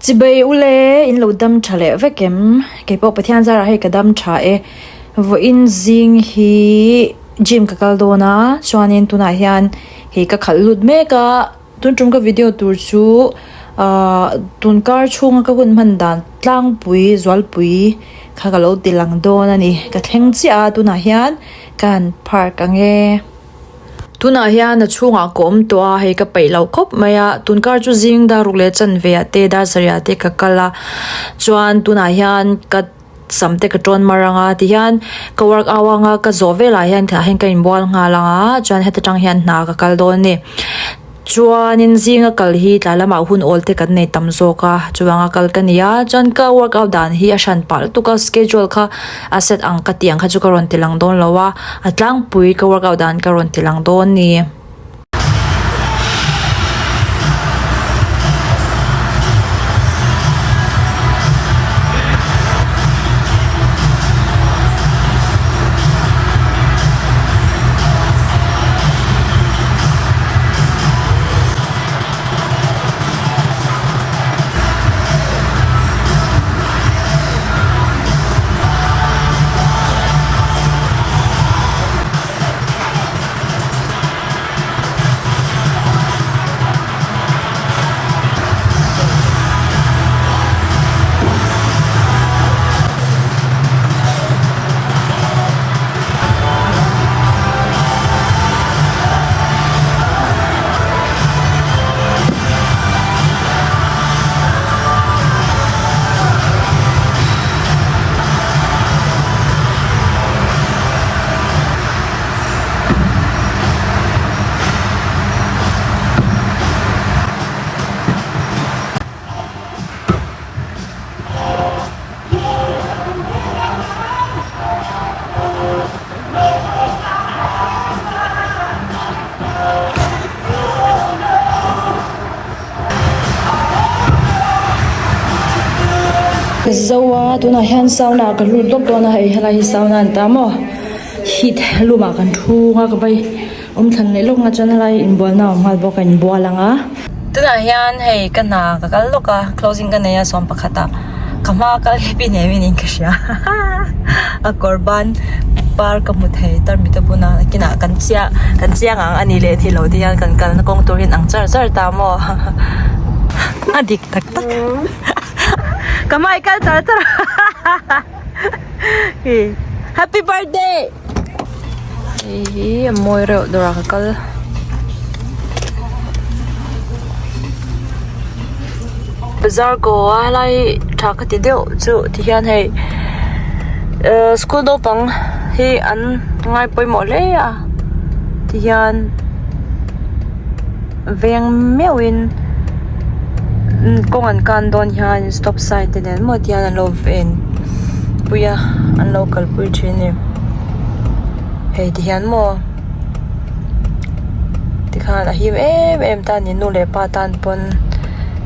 Chibai ule in lo dam tha leh vek em? Keipawh Pathian zarah hei ka dam tha e. Vawiin zing hi gym ka kal dawn a, chuanin tunah hian hei ka khalh lut mek a, tun tum ka video tur chu ahh tun kar chhunga ka hun hman dan tlangpui zualpui kha ka lo ti lang dawn a ni. Ka thleng chiah a tunah hian ka han park ang e. Tunah hian a chhungah ka awm tawh a, hei ka peih lo khawp mai a, tun kar chu zing dar ruk leh chanve ah te dar sarih ah te ka kal a, chuan tunah hian ka sam te ka tawn mar ang a tihian ka work out anga ka zawh velah hian tah hian ka inbual nghal ang a, chuan heta tang hian hna ka kal dawn a ni. Chuanin zinga kal hi tlai lamah hun awl te kan nei tam zawk a, chuvanga kal ka ni a, chuan ka workout dan hi a hran pah lutuk a, schedule kha a set ang ka tih ang kha chu ka rawn ti lang dawn lo a, a tlangpui ka workout dan ka rawn ti lang dawn a ni. Ka zo a tunah hian sauna ah ka lut lawk dawn a hei helai hi sauna a ni ta maw heat room ah kan thu ang a ka vai awm thlan leh lawk ang a chuan helai inbualna a awm nghal bawk a inbual ang a. Tunah hian hei ka hna ka kal lawk a closing ka nei a sawm pakhat ah ka hma kal hi pi nei in ka hria a kawr ban par ka hmu thei tarmit a bun a nakinah kan chiah kan chiang ang a ni leh ni lo te hian kan kalna kawng tur hian ang char char ta maw a dik tak tak ka hma i kal char char happy birthday. Hei hi a mawi reuh dawrah ka kal. Bazar kaw a helai tha ka ti deuh chu ti hian hei ehh school naupang hi an ngai pawimawh hle a ti hian veng meuhin kawng an kan dawn hian stop sign te nen maw ti hian an lo ven pui a an lo kalpui thin a ni hei ti hian maw tikhan a him em em ta a ni nu leh pa tan pawn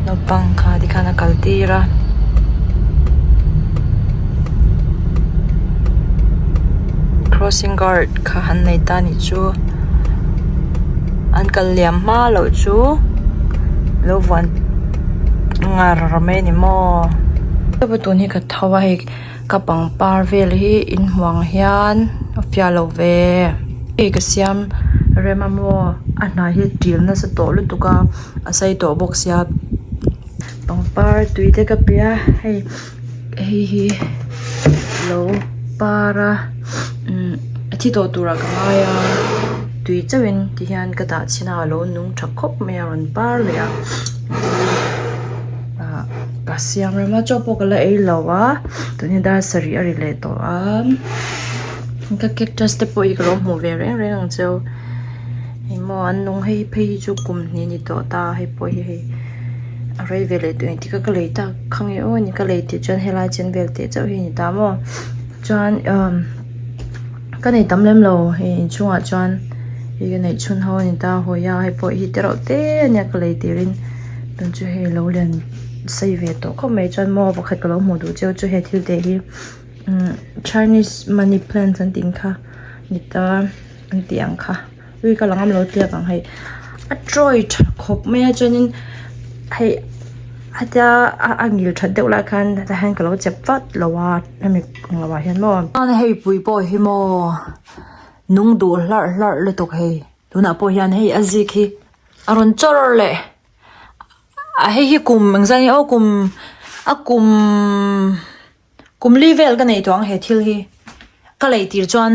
naupang kha tikhan a kal tir a. Crossing guard kha an nei ta a nih chu an kal liam hma loh chu lo vuan ngar mai a ni maw. Tun hi ka tho a hei ka pangpar vel hi inhmuh ang hian a fiah lo ve hei ka siam rem a maw a hnai hi til nasa tawh lutuk a a sei tawh bawk sia pangpar tui te ka pe a hei hei hi lo par a umm a thi tawh turah ka ngai a tui chauhin ti hian ka dah chhin a alo nung tha khawp mai a rawn par leh a ah ka siam rem a chaw pawh ka la ei lo a tun hi dar sarih a ri leh tawh a ka cactus te pawh hi ka lo hmuh ve reng reng ang cheu engmaw an nung hei phei hi chu kum hnih a ni tawh ta hei pawh hi hei a rei ve leh tawh engtik a ka lei tak kha nge aw ni ka lei tih chuan helai chen vel teh chauh hi a ni ta maw chuan umm ka nei tam lem lo hei inchhungah chuan hei ka neih chhun ho a ni ta hawi a hei pawh hi te reuh te a nia ka lei tirin tun chu hei lo lian sei ve tawh khawp mai chuan maw pakhat ka lo hmuh duh cheu chu he thil te hi umm chinese money plant an tih ang kha ni ta an tih ang kha ui ka la ngam lo tliak ang hei a tawi tha khawp mai a chuanin hei. Hetia a ngil that deuh lai khan hetah hian ka lo chep vat lo a hemi ang lo ah hian maw. Chuan hei pui pawh hi maw nung duh hlarh hlarh lutuk hei tunah pawh hian hei a zik hi a rawn chawr leh a hei hi kum engzat nge aw kum a kum. Kum li vel ka neih tawh ang he thil hi ka lei tir chuan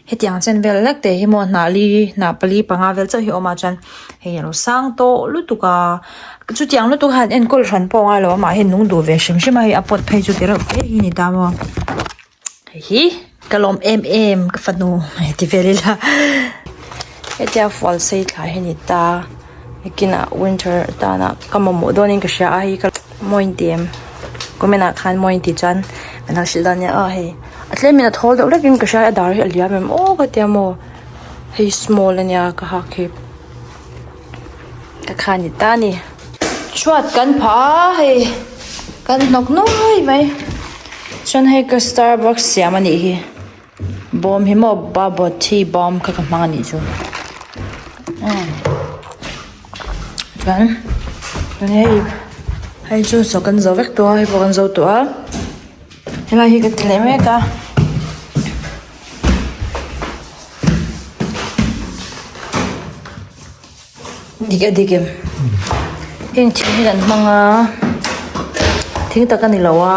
hetiang chen vel lek te hi maw hnah li hnah pali panga vel chauh hi a awm a chuan hei a lo sang tawh lutuk a chutiang lutuk hian enkawl hran pawh a ngai lo a mahhi nung duh ve hrim hrim a hei a pot phei chu ti reuh te hi a ni ta maw hei hi ka lawm em em ka fanu hei ti vel ila hetia fual sei thla hi a ni ta nakinah winter atana ka mamawh dawnin ka hria a hei ka mawi inti em. Comment ah khan mawi tih chuan kan lo hrilh dawn nia aw hei a tlem in a thawl deuh hlek in ka hria a dar hi a liam em aw ka tia maw hei small ania ka hak hi ka kha ni ta ni. Chhuat kan phah a hei kan hnawk nuai mai chuan hei ka starbucks siam anih hi bawm hi maw bubble tea bawm kha ka hmang anih chu umm. Chuan hei hei chu saw kan zo vek tawh a hei pawh kan zo tawh a helai hi ka ti leh mek a. Dik a dik em heng thing hi kan hmang a thing tak a ni lo a.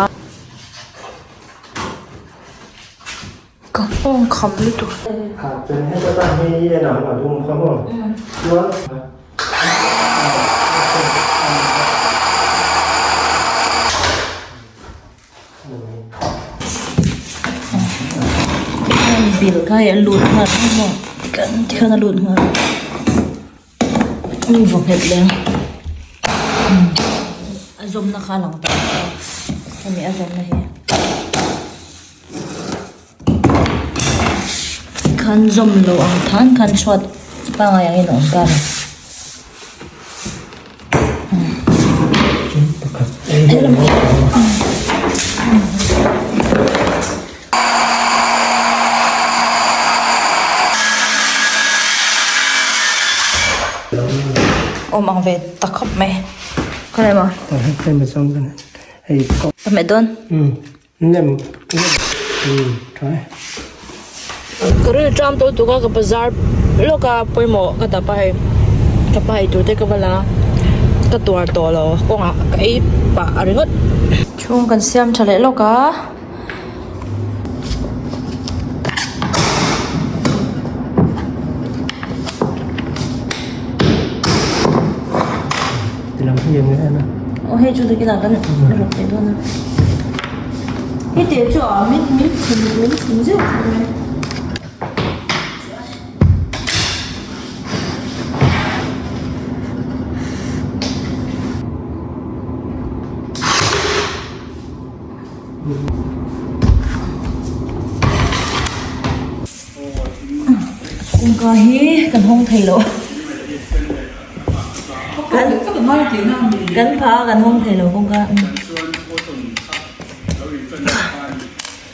Ka nghawng kham lutuk. Kha chuan heta tang hi i en ang a dum kha maw chuan. Bill kha hi a lut nghal a maw tikhan tikhan a lut nghal a vaw nghet leh ang a zawmna kha a lang tawh hemi a zawmna hi. Khan zawm lo ang khan khan chhuat pangai angin a awm ta a ni. Awm ang ve ta khawp mai. Khawnge maw? Ka hmet dawn. Nem nem tha e. Ka ril tram tawh tuk a ka bazar lawk a pawimawh ka dap a hei ka pa eitur te ka va la ka tuar tawh lo kawngah ka ei pah a ringawt. Chhung kan siam tha leh lawk a. Tilam hi eng nge en a. Aw hei chu takin ah kan rawk leh dawn a. Hei teh chu a min min chhun min chhun zeuh zeuh mai. Kawngka hi kan hawng thei lo kan kan pha a kan hawng thei lo kawngka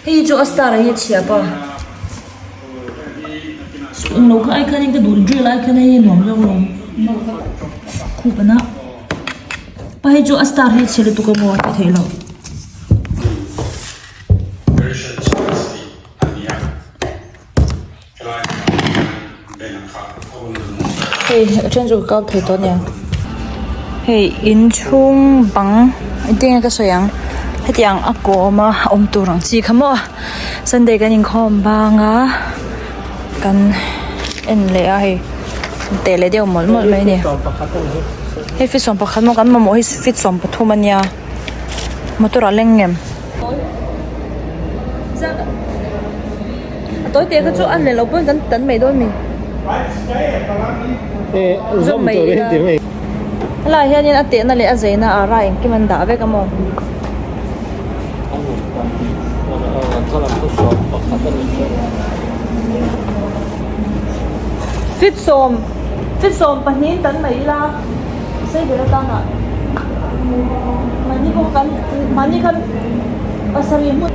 hei chu a star hi a chhia pa eng lo kha ai khanin ka duh drill ai khan hei hi nuam zawk alawm khup ana pa hei chu a star hi a chhia lutuk a maw a ti theih loh. Hei a then chu ka kap thei tawh ania hei inchhung bang engtin nge ka sawi ang hetiang a kawm a awm tur ang chi kha maw sunday kan inkhawm bang a kan en leh a hei teh leh deuh mawlh mawlh mai a ni hei feet sawmpakhat maw kan mamawh hi feet sawmpathum ania motor ah leng ngem. A tawi teh kha chu a leh loh pawn kan tan mai dawn mi. Zawm mai ila. Helaiah hianin a tehna leh a zeina a ra engkim an dah vek a maw. Fit sawm fit sawmpahnihin tan mai ila. Sei ber atana mahni pawh kan mahni khan pasarih hmun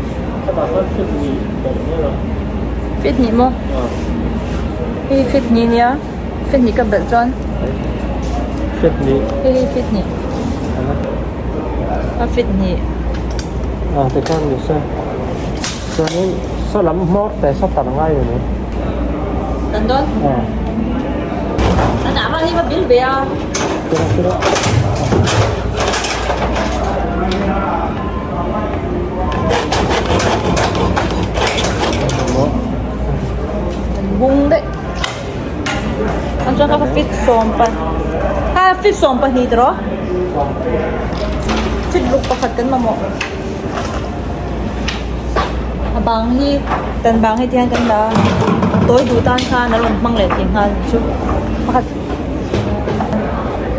fit hnih maw hei fit hnih nia fit hnih ka belh chuan fit hnih hei hei fit hnih. A fit hnih. A tikhan ni se. Chuanin saw lam hmawr te saw tar ngai a ni. Kan dawn? Aw. A nah vang hi va bil ve a. Tira tira. Bung daih. An chuan kha ka fit sawm pa kha fit 12 tawh fit ruk pakhat kan mamawh a bang hi kan bang hi tihian kan dah a tawi duh tan khan a rawn hmang leh thei nghal chu pakhat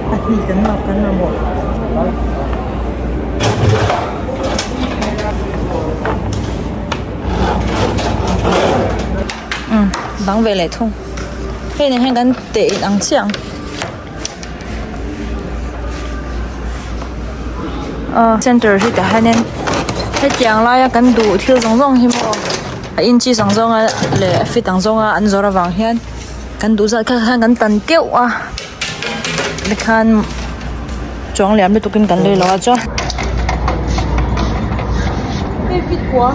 pahnih kan ma kan mamawh. Umm bang ve leh thung hei nen hian kan teh in ang chiah ang aw center hi tah hianin hetiang laia kan duh thil zawng zawng hi maw a inchi zawng zawng a leh a fit ang zawnga an zawrh avang hian kan duh zat kha khan kan tan keuh a tikhan chuang liam lutuk in kan lei lo a chuan hei fit kua.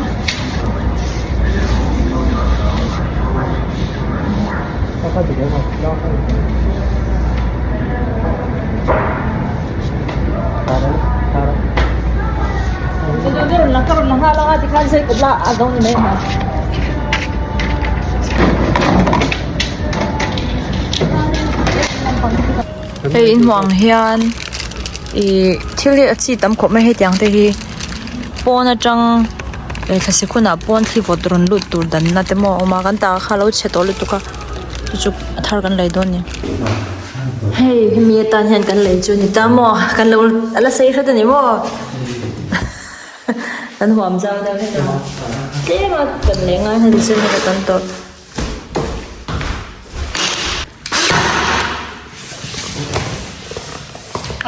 Hei in hmuh ang hian ih thil hi a chi tam khawp mai hetiang te hi pawn atang eh thlasik hunah pawn thli vawt rawn lut tur danna te maw a awm a kan tah kha a lo chhe tawh lutuk a chu chu a thar kan lei dawn a ni hei hemi atan hian kan lei chu a ni ta maw kan lo a la sei hret a ni maw kan huam zau deuh hlek a tlem a kan lei ngai heti chu heta kan tawrh.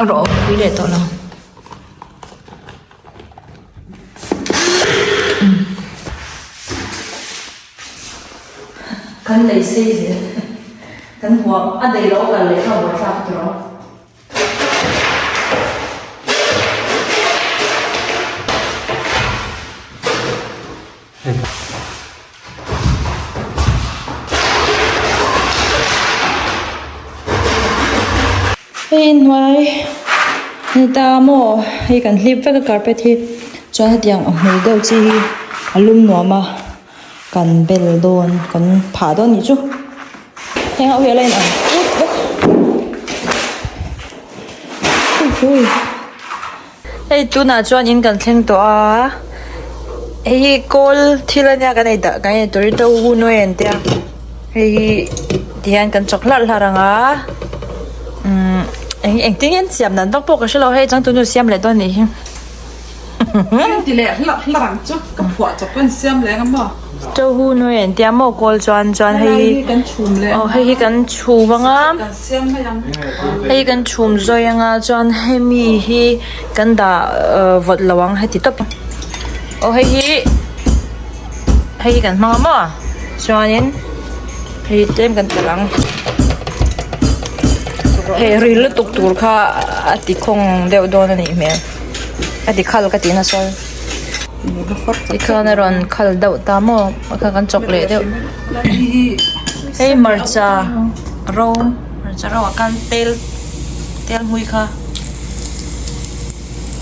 A rawh pui leh tawh lo. Kan lei sei zel kan huam a dei lo kal leh kha buaithlak tur a awm. Hei inhnuai ni ta maw hei kan hlip vek a carpet hi chuan hetiang a hmul deuh chi hi a lum nuam a kan bel dawn kan phah dawn nih chu heng ho hi a la inang put bawk hui. Hei tunah chuan in kan thleng tawh a hei hi kawl thil ania kan ei dah kan ei tur hi tauhu nuai an tia hei hi tihian kan chawk hlarh hlarh ang a umm eng engtin nge an siam dan vak pawh ka hrelo hei changtunu siam leh dawn anih hi. Ti leh hlarh hlarh ang chu ka phuah chawp an siam leh ang maw. Tauhu nuai an tia maw kawl chuan chuan hei hi kan chhum leh aw hei hi kan chhum ang a. Hei kan chhum zawi anga chuan hemi hi kan dah vawt lo ang heti tawp a aw hei hi hei hi kan hmang a maw chuanin hei tlem kan telh ang hei ri lutuk tur kha a ti khawng deuh dawn a nih hmel a ti khal ka tih nasa tikhan a rawn khal deuh ta maw a kha kan chawk leh deuh hei hmarcha. Ro hmarcha ro ah khan tel tel hmui kha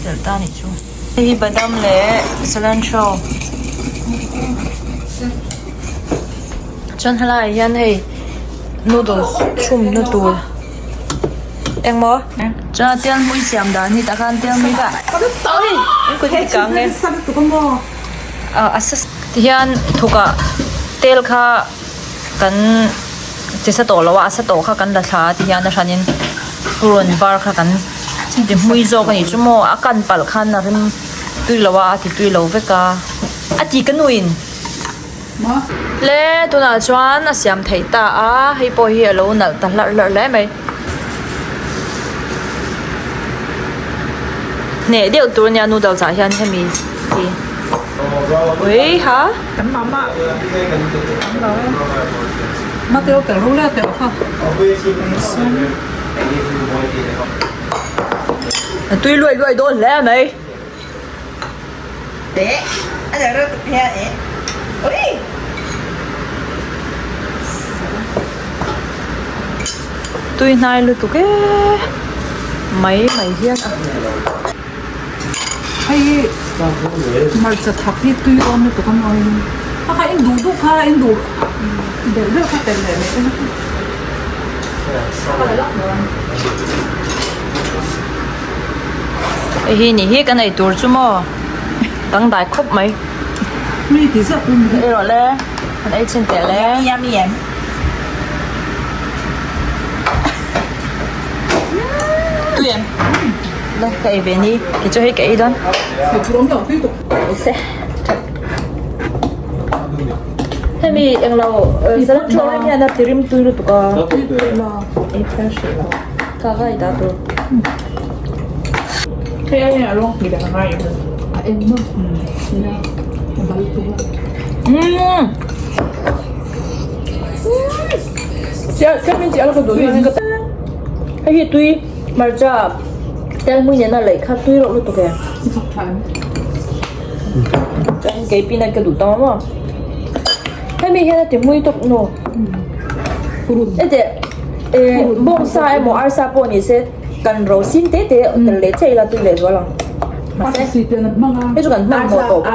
telh ta anih chu hei hi badam leh cilantro chuan helaiah hian hei noodles chhumna tur engmaw chuan a tel hmui siam dan hi tah khan tel hmui kha in kut hi kang e ah a tihian thukah tel kha. Kan che sa tawh lo a, a sa tawh kha kan la thla a ti hian a hranin purun var kha kan ti hmui zawk a nih chu maw a kan palh khan a rim tui lo a a ti tui lo vek a a ti ka nuin le tunah chuan a siam theih ta a hei pawh hi a lo nalh ta hlarh hlarh hle mai hneh deuh tur a nia noodles ah hian hemi hi ui ha. Kan mama an lo e Mateo tel ro le teuh kha A tui luai luai dawn hle mai. Tui hnai lutuk e mai mai hian a. Hei hi hmarcha thak hi tui awm lutuk a mawi in a kha in duh duh kha in duh deuh deuh kha telh leh mai te Hei hi ni hi kan ei tur chu maw dangdai khawp mai. Mi ti zauh pawh ni. Ei rawh le kan ei chhin teh le. Tui em? Le ka ei ve ni kei chu hei ka ei dawn. Se Hemi englo cilantro rim hian a ti rim tui lutuk a. Ei phel hrih lo. Ka ka ei ta tur. Hei a hian a rawng hnih leh a ngai em? A eng maw? Nia a bal tuk a. Umm. Hei hi tui hmarcha tel hmui nena laih kha tui reuh lutuk e. Chuan kei peanut ka duh tam a hemi hian a ti hmui tawp nu. Heti bawngsa emaw arsa pawh ni se kan ro sin te te tel leh chiah ila tui leh zual ang. Mahse hei chu kan hmanhmawh tawh bawk a.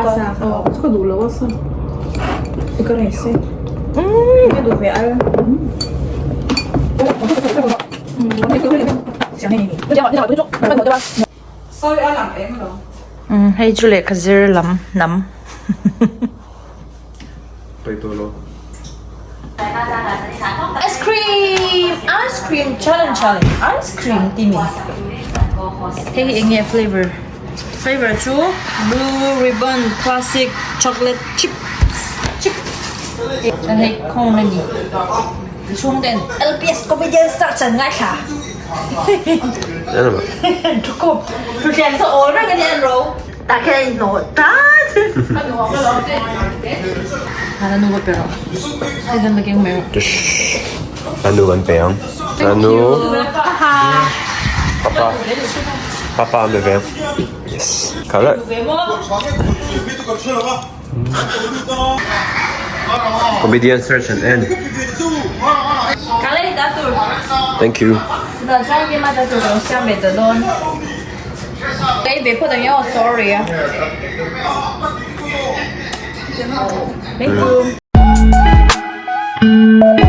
Hei chu lehkha zir lam hnam. Ice cream ice cream challenge challenge ice cream tih mi hei hi eng nge flavour flavour chu blue ribbon classic chocolate chip chip chuan hei khawng a ni ti chhung ten L_P_S comedian search an ngaithla thukhawm thutthleng saw awl reng a ni an ro tah khian a inhnawh tat a nu ka pe rawh hei hian ka keng mai rawh A nu kan pe ang a nu papa papa an pe ve ang yes kha le Comedian search an en. Thank you. Thank you.